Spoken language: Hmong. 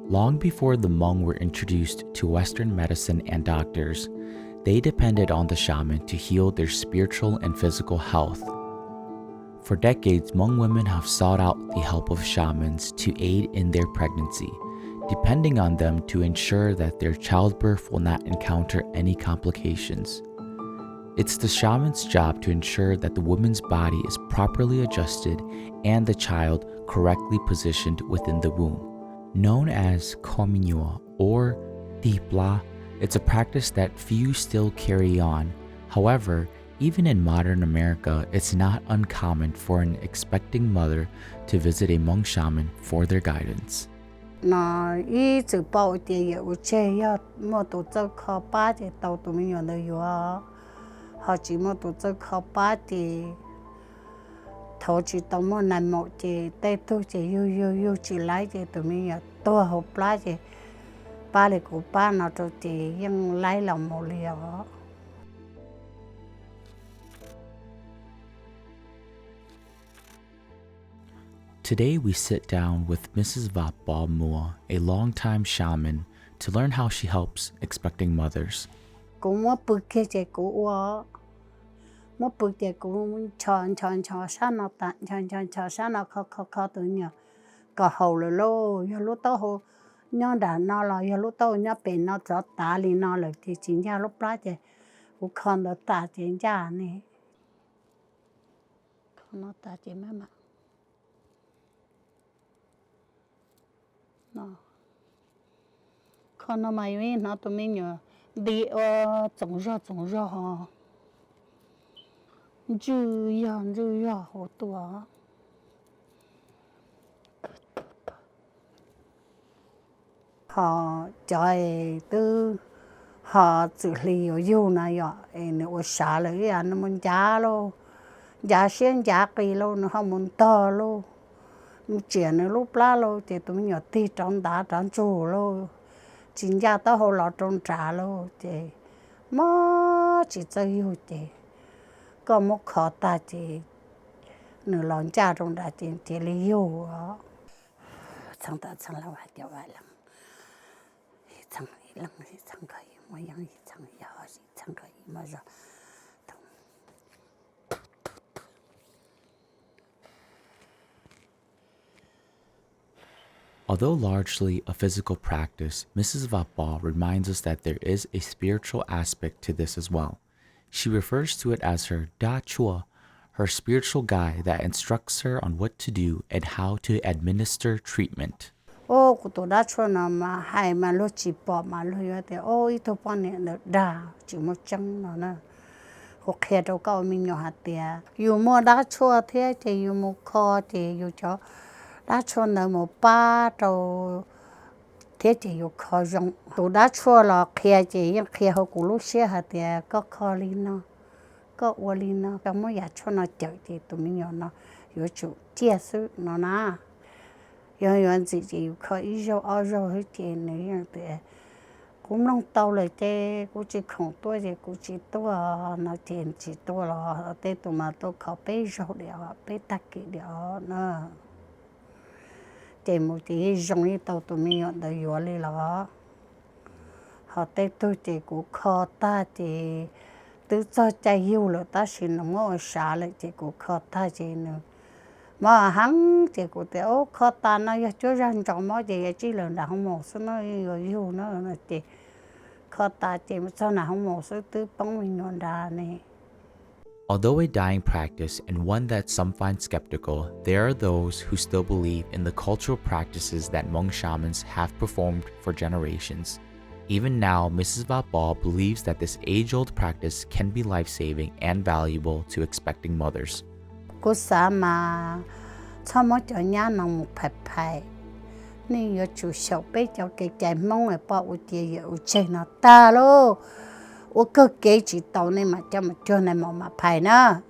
Long before the Hmong were introduced to Western medicine and doctors, they depended on the shaman to heal their spiritual and physical health. For decades, Hmong women have sought out the help of shamans to aid in their pregnancy, depending on them to ensure that their childbirth will not encounter any complications. It's the shaman's job to ensure that the woman's body is properly adjusted and the child correctly positioned within the womb. Known as kho me nyuam or tij plab, it's a practice that few still carry on. However, even in modern America, it's not uncommon for an expecting mother to visit a Hmong shaman for their guidance. No ib txwm pom ua tias yawm ua tseg yog muaj tus txawj kho pab ces tau tus me nyuam ntawd yuav, ho tsis muaj tus txawj kho pab ces thaum tsis tau muaj nais maum ces tej tug ces yug yug yug tsis laib ces tus me nyuam tuag hauv plab ces pab li kuv pab no rau ces yeej laib los mus li os. Today we sit down with Missus Vam Pov Muas, a longtime shaman, to learn how she helps expecting mothers. Kuv muab pw kiag ces kuv ua, muab pw ces kuv nchos nchos nchos sab no tas, nchos nchos nchos sab no, kho kho kho tus nyuam kom haum lawm lauj. Yog lub taub hau nyob nram no los yog lub taub hau nyob pem no rov tav li no lawm ces tsis ncaj lub plab ces kuv kho ntawd tas ces ncaj ne. Kho no tas ces maj mam, kho no mas yuav hnov tus me nyuam nti ua txoos zog txoos zog ho ntswj yog ntswj yog hauv tuaj. Ho cov twb ho txwm hli yuav yug na yom, es nws ua sav lawm ib yam nws mus ncav lauj, ncav siab ncav qis lauj, nws ho mus ntog lauj, mus tsiam nws lub plab lauj, ces tus me nyuam tig rov ntav rov ntsug lauj, tsis ncaj taub hau los rau nrad lauj, ces mob tsis txawj yug ces koj muab kho tag ces nws los ncaj rau nrad ces cia li yug. Txheej tawm txheej laug hais tias vaj leej, txheej ib leej, txheej koj ib muaj yeej, txheej ib ho, txheej koj ib muaj zog. Although largely a physical practice, Missus Vapal reminds us that there is a spiritual aspect to this as well. She refers to it as her dab tshuaj, her spiritual guide that instructs her on what to do and how to administer treatment. Ub, kuv tus dab tshuaj no mas hais mas luag tsis pom mas luag yuav tias ub ib tug poj niam ntawm dag tsis muaj tseeb no na. Kuv qhia rau koj ua me nyuam hais tias yus muaj dab tshuaj thiab ces yus mus kho ces yus cov dab tshuaj ntawd mus pab rau thiab ces yus kho zoo. Tus dab tshuaj los qhia ces yeej qhia hauv kuv lub siab hais tias koj kho li no, koj ua li no, koj muab yam tshuaj no cawm ces tus me nyuam no yuav tsum ciaj xwb no na. Yog yuav ntxim ces yus kho ib zaug ob zaug xwb ces nws yeej tias kuv mloog tau lawm ces kuv tsis khoom tuaj ces kuv tsis tuaj no ces tsis tuaj los tej tus mas tuaj kho peb zaug diam, peb tag kis diam na. Ces mus ces yeej zoo yeej tau tus me nyuam ntawd yuav li los. Ho tej tug ces kuv kho tag ces twb txog caij yug lawm tab sis nws muab ua sav lawm ces kuv kho tag ces nws mob heev ces kuv tias ub kho tas no yog cuab zag ntsos mob ces yuav tsij lawm nram hoo maum xwb no, yuav yug no ces kho tas ces mus txog nram hoo maum xwb twb poob me nyuam nrad ne. Although a dying practice and one that some find skeptical, there are those who still believe in the cultural practices that Hmong shamans have performed for generations. Even now, Missus Vapal believes that this age-old practice can be life-saving and valuable to expecting mothers. Kuv xav mas txhob muab cov nyab no mus phais phais. Nej yuav tsum xyaum peb cov kev cai Hmoob es poj ua cia yawm ua tseg no tag lauj. Ua kawg kev tsis tau nej mam coj mus cuag nais maum mam phais na.